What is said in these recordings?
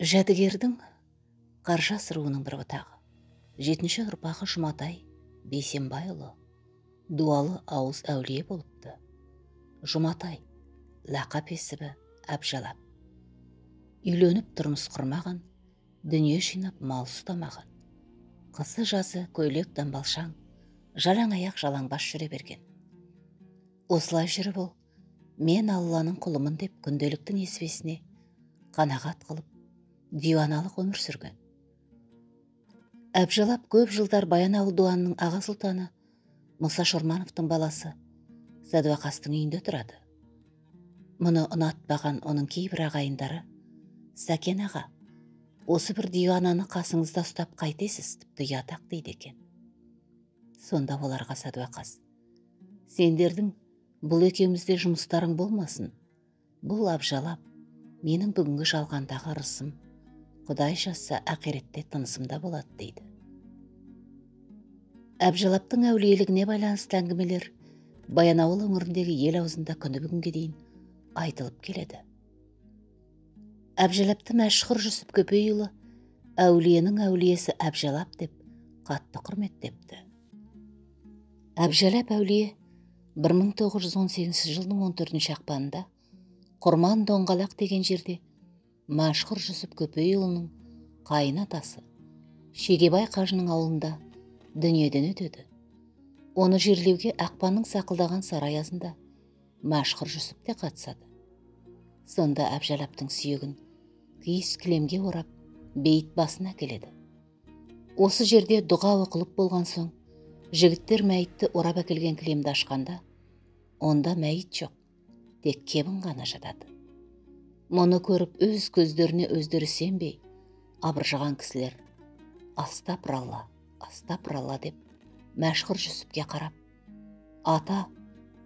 Жәдігердің Қаржас руының бір бұтағы, жетінші ұрпағы Жұматай Бейсенбайұлы дуалы ауыз әулие болыпты. Жұматай лақап есімі Әбжалап. Үйленіп тұрмыс құрмаған, дүние жинап мал ұстамаған. Қысы жазы көйлек дамбалшаң, жалаң аяқ жалаңбас жүре берген. Осылай жүріп ол, мен Алланың құлымын деп күнделікті несібесіне қанағат қылып, диуаналық өмір сүрген. Әбжалап көп жылдар Баянауыл дуанының аға сұлтаны Мұса Шормановтың баласы Сәдуақастың үйінде тұрады. Мұны ұнатпаған оның кейбір ағайындары, Сәкен аға, осы бір диуананы қасыңызда ұстап қайтесіз, тіпті ұят-ақ дейді екен. Сонда оларға Сәдуақас, сендердің бұл екеумізде жұмыстарың болмасын. Бұл Әбжалап менің бүгінгі жалғандағы ырысым, Құдай жазса ақиретте тынысымда болады дейді. Әбжалаптың әулиелігіне байланысты әңгімелер Баянауыл өңіріндегі ел аузында күні бүгінге дейін айтылып келеді. Әбжалапты Мәшһүр Жүсіп Көпейұлы әулиенің әулиесі Әбжалап деп қатты құрметтепті. Әбжалап әулие 1918 жылдың 14 ақпанында Құрман Доңғалақ деген жерде Мәшһүр Жүсіп Көпейұлының қайын атасы Шегебай қажының ауылында дүниеден өтеді. Оны жерлеуге ақпанның сақылдаған сары аязында Мәшһүр Жүсіп те қатысады. Сонда Әбжалаптың сүйегін киіз кілемге орап, бейіт басына келеді. Осы жерде дұға оқылып болған соң, жігіттер мәйітті орап әкелген кілемді ашқанда, онда мәйіт жоқ, тек кебін ғана жатады. Мұны көріп өз көздеріне өздері сенбей, абыржыған кісілер астапыралла, астапыралла деп Мәшһүр Жүсіпке қарап, ата,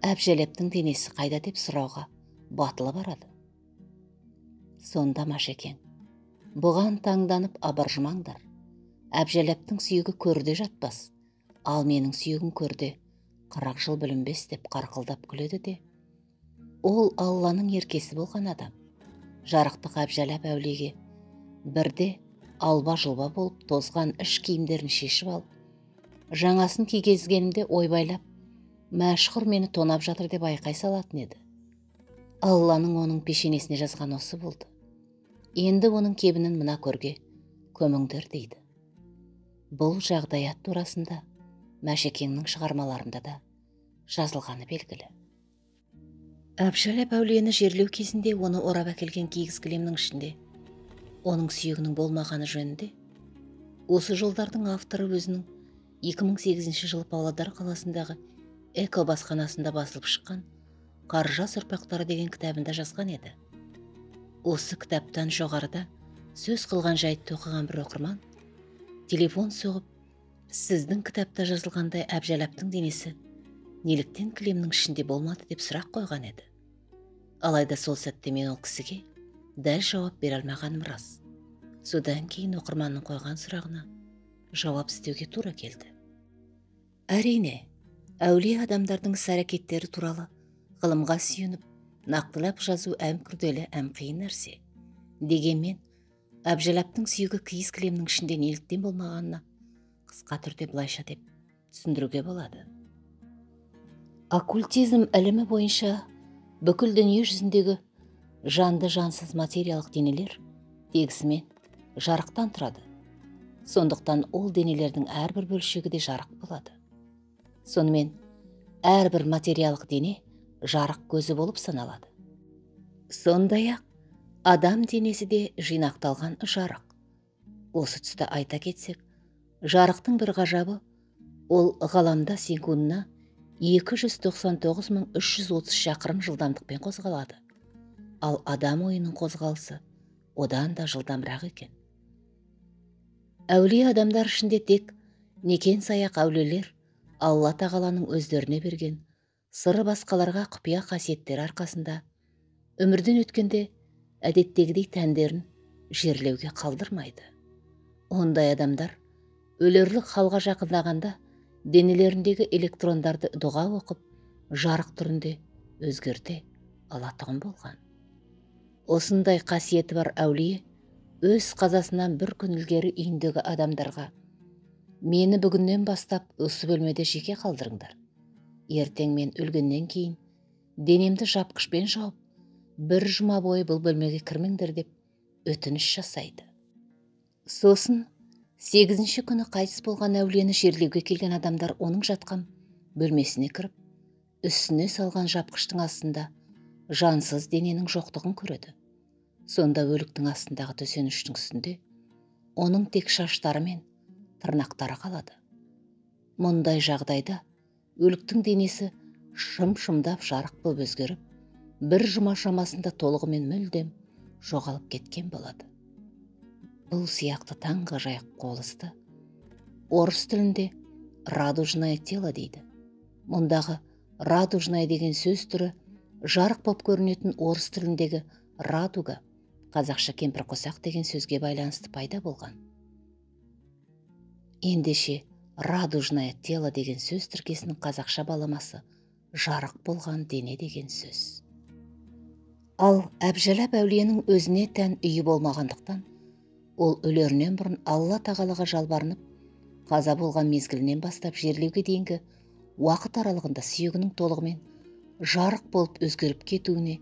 Әбжалаптың денесі қайда деп сұрауға батылы барады. Сонда Машекең, бұған таңданып абыржымаңдар. Әбжалаптың сүйегі көрде жатпас, ал менің сүйегім көрде 40 жыл бүлінбес деп қарқылдап күледі де, ол Алланың еркесі болған адам. Жарықтық Әбжалап әулиеге бірде алба-жұлба болып тозған іш киімдерін шешіп алып, жаңасын кигезгенімде ойбайлап, Мәшһүр мені тонап жатыр деп айқай салатын еді. Алланың оның пешенесіне жазған осы болды. Енді оның кебінін мына көрге көміңдер дейді. Бұл жағдаят турасында Мәшекеңнің шығармаларында да жазылғаны белгілі. Әбжалап әулиені жерлеу кезінде оны орап әкелген киіз кілемнің ішінде оның сүйегінің болмағаны жөнінде осы жолдардың авторы өзінің 2008 жылы Павлодар қаласындағы Эко басханасында басылып шыққан Қаржас ұрпақтары деген кітабында жазған еді. Осы кітаптан жоғарыда сөз қылған жайтты оқыған бір оқырман телефон соғып, сіздің кітапта жазылғандай Әбжалаптың денесі неліктен кілемнің ішінде болмады деп сұрақ қойған еді. Алайда сол сәтте мен ол кісіге дәл жауап бере алмағаным рас. Содан кейін оқырманның қойған сұрағына жауап іздеуге тура келді. Әрине, әулие адамдардың іс-әрекеттері туралы ғылымға сүйеніп, нақтылап жазу әм күрделі, әм қиын нәрсе. Дегенмен, Әбжалаптың сүйегі киіз кілемнің ішінде неліктен болмағанына қысқа түрде былайша деп түсіндіруге болады. Оккультизм ілімі бойынша бүкіл дүние жүзіндегі жанды жансыз материялық денелер тегісімен жарықтан тұрады. Сондықтан ол денелердің әрбір бөлшегі де жарық болады. Сонымен әрбір материялық дене жарық көзі болып саналады. Сондай-ақ адам денесі де жинақталған жарық. Осы тұста айта кетсек, жарықтың бір ғажабы, ол ғаламда секундына 299 330 шақырым жылдамдықпен қозғалады. Ал адам ойының қозғалысы одан да жылдамырақ екен. Әулие адамдар ішінде тек некен саяқ әулиелер Алла тағаланың өздеріне берген сыры басқаларға құпия қасиеттері арқасында өмірден өткенде әдеттегідей тәндерін жерлеуге қалдырмайды. Ондай адамдар өлерлік халға жақындағанда денелеріндегі электрондарды дұға оқып, жарық түрінде өзгерте алатұғын болған. Осындай қасиеті бар әулие Өз қазасынан бір күн ілгері үйіндегі адамдарға: «Мені бүгіннен бастап осы бөлмеде жеке қалдырыңдар. Ертең мен өлгеннен кейін денемді жапқышпен жауып, бір жұма бойы бұл бөлмеге кірмеңдер» деп өтініш жасайды. Сосын 8-ші күні қайтыс болған әулиені жерлеуге келген адамдар оның жатқан бөлмесіне кіріп, үстіне салған жапқыштың астында жансыз дененің жоқтығын көреді. Сонда өліктің астындағы төсеніштің үстінде оның тек шаштары мен тырнақтары қалады. Мұндай жағдайда өліктің денесі шым-шымдап жарық болып өзгеріп, бір жұма шамасында толығымен мүлдем жоғалып кеткен болады. Бұл сияқты таңғажайып құбылысты орыс тілінде радужное тело дейді. Мұндағы радужное деген сөз түрі жарық болып көрінетін орыс тіліндегі радуга, қазақша кемпірқосақ деген сөзге байланысты пайда болған. Ендеше, радужное тело деген сөз тіркесінің қазақша баламасы жарық болған дене деген сөз. Ал Әбжәлап әулиенің өзіне тән үйі болмағандықтан, ол өлерінен бұрын Алла тағалаға жалбарынып, қаза болған мезгілінен бастап жерлеуге дейінгі уақыт аралығында сүйегінің толығымен жарық болып өзгеріп кетуіне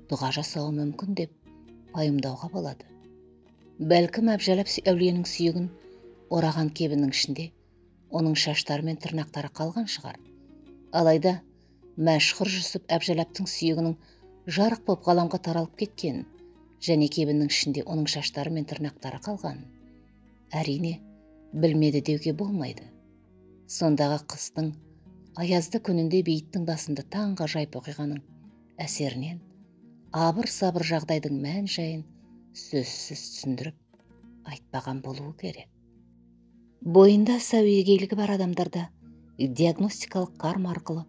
дұға жасауы мүмкін деп пайымдауға болады. Бәлкім, Әбжәлап әулиенің сүйегін ораған кебіннің ішінде оның шаштары мен тырнақтары қалған шығар. Алайда Мәшһүр Жүсіп Әбжәлаптың сүйегінің жарық болып ғаламға таралып кеткенін және кебіннің ішінде оның шаштары мен тырнақтары қалғанын, әрине, білмеді деуге болмайды. Сондағы қыстың аязды күнінде бейіттің басында таңғажайып оқиғаның әсерінен абыр-сабыр жағдайдың мән-жайын сөзсіз түсіндіріп айтпаған болуы керек. Бойында сәуегейлігі бар адамдарда диагностикалық карма арқылы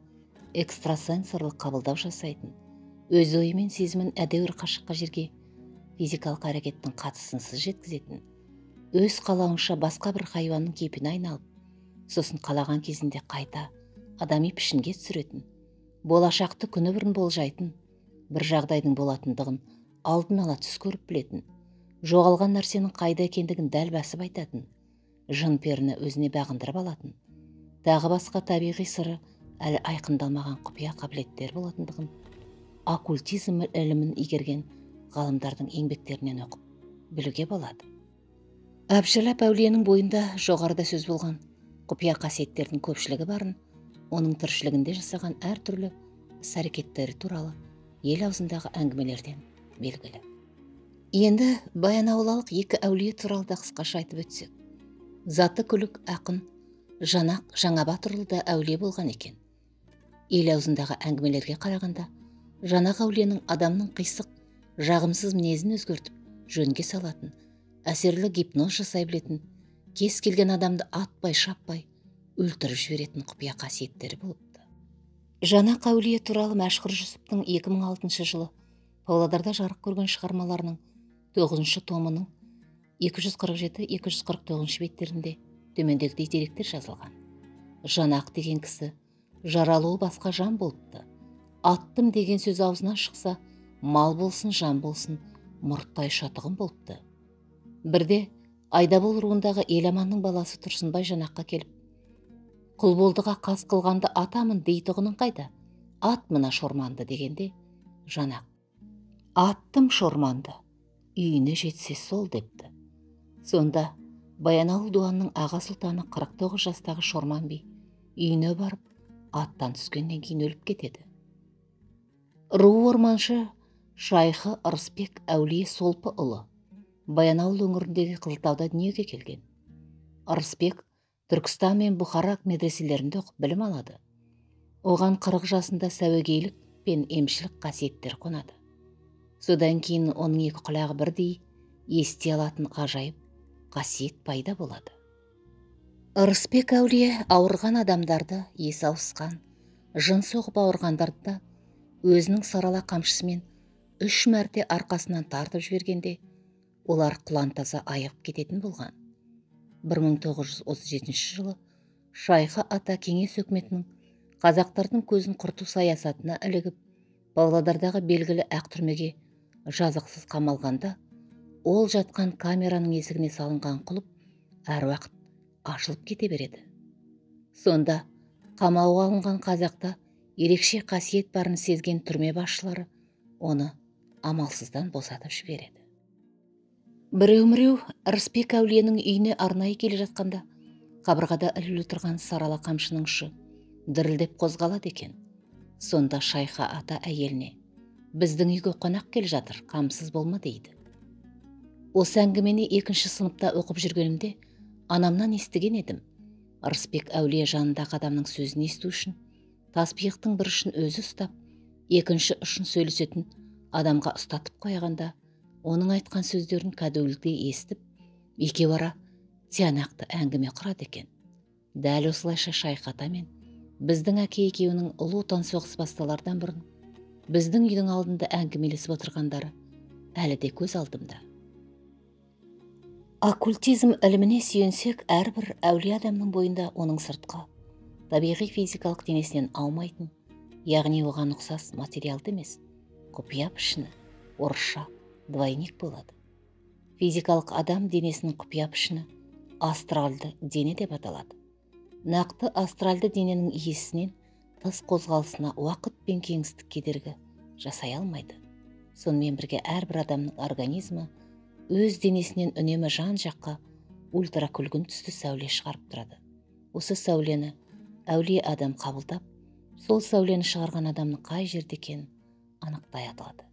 экстрасенсорлық қабылдау жасайтын, өз ойы мен сезімін әдеуір қашыққа жерге физикалық әрекеттің қатысынсыз жеткізетін, өз қалауынша басқа бір хайуанның кейпіне айналып, сосын қалаған кезінде қайта адами пішінге түсіретін, болашақты күні бұрын болжайтын, бір жағдайдың болатындығын алдын ала түс көріп білетін, жоғалған нәрсенің қайда екендігін дәл басып айтатын, жын періні өзіне бағындырып алатын, тағы басқа табиғи сыры әлі айқындалмаған құпия қабілеттер болатындығын оккультизм ілімін игерген ғалымдардың еңбектерінен оқып білуге болады. Әбжәлап әулиенің бойында жоғарыда сөз болған құпия қасиеттердің көпшілігі барын оның тіршілігінде жасаған әртүрлі іс-әрекеттері туралы ел аузындағы әңгімелерден белгілі. Енді баянауылалық екі әулие туралы да қысқаша айтып өтсек. Заты күлік ақын Жанақ Жаңабатырұлы да әулие болған екен. Ел аузындағы әңгімелерге қарағанда, Жанақ әулиенің адамның қисық, жағымсыз мінезін өзгертіп, жөнге салатын, әсерлі гипноз жасай білетін, кез келген адамды атпай-шаппай өлтіріп жіберетін құпия қасиеттері болыпты. Жанақ әулие туралы Мәшһүр Жүсіптің 2006 жылы Павлодарда жарық көрген шығармаларының 9 томының 247-249 беттерінде төмендегідей деректер жазылған. Жанақ деген кісі жаралуы басқа жан болыпты. Аттым деген сөз аузынан шықса, мал болсын, жан болсын, мұрттай ұшатұғын болыпты. Бірде Айдабол руындағы Еламанның баласы Тұрсынбай Жанаққа келіп, «Құлболдыға қас қылғанды атамын дейтұғының қайда? Ат мына шорманды» дегенде, Жанақ: «Аттым шорманды, үйіне жетсе сол» депті. Сонда Баянауыл дуанның аға сұлтаны 49 жастағы Шорман би үйіне барып, аттан түскеннен кейін өліп кетеді. Ру орманшы Шайхы Ырысбек әулие Солпы ұлы Баянауыл өңіріндегі Қызылтауда дүниеге келген. Ырысбек Түркістан мен Бұхара медреселерінде оқып білім алады. Оған 40 жасында сәуегейлік пен емшілік қасиеттер қонады. Содан кейін оның екі құлағы бірдей ести алатын ғажайып қасиет пайда болады. Ырысбек әулие ауырған адамдарды, есі ауысқан, жын соғып ауырғандарды да өзінің сарала қамшысымен 3 мәрте арқасынан тартып жібергенде, олар құлан таза айығып кететін болған. 1937 жылы Шайхы ата кеңес өкіметінің қазақтардың көзін құрту саясатына ілігіп, Павлодардағы белгілі ақ түрмеге жазықсыз қамалғанда, Ол жатқан камераның есігіне салынған құлып әр уақыт ашылып кете береді. Сонда қамауға алынған қазақта ерекше қасиет барын сезген түрме басшылары оны амалсыздан босатып жібереді. Біреу-міреу Ырысбек әулиенің үйіне арнайы келе жатқанда қабырғада ілулі тұрған сарала қамшының ұшы дірілдеп қозғалады екен. Сонда Шайха ата әйеліне: «Біздің үйге қонақ келе жатыр, қамсыз болма», дейді. Осы әңгімені екінші сыныпта оқып жүргенімде анамнан естіген едім. Ырысбек әулие жанындағы адамның сөзін есту үшін таспиықтың бір ұшын өзі ұстап, екінші ұшын сөйлесетін адамға ұстатып қойғанда, оның айтқан сөздерін кәдуілде естіп, екеуара тиянақты әңгіме құрады екен. Дәл осылайша Шайх ата мен біздің әке екеуінің Ұлы Отан соғысы басталардан бұрын біздің үйдің алдында әңгімелесіп отырғандары әлі де көз алдымда. Оккультизм іліміне сүйенсек, әрбір әулие адамның бойында оның сыртқы, табиғи физикалық денесінен аумайтын, яғни оған ұқсас материалды емес, құпия пішіні, орысша двойник болады. Физикалық адам денесінің құпия пішіні астралды дене деп аталады. Нақты астралды дененің иесінен тыс қозғалысына уақыт пен кеңістік кедергі жасай алмайды. Сонымен бірге әрбір адамның организмі өз денесінен үнемі жан-жаққа ультракүлгін түсті сәуле шығарып тұрады. Осы сәулені әулие адам қабылдап, сол сәулені шығарған адамның қай жерде екенін анықтай алады.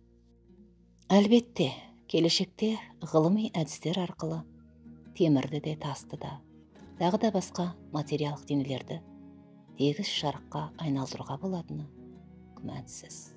Әлбетте, келешекте ғылыми әдістер арқылы темірді де, тасты да, тағы да басқа материалдық денелерді тегіс жарыққа айналдыруға болатыны күмәнсіз.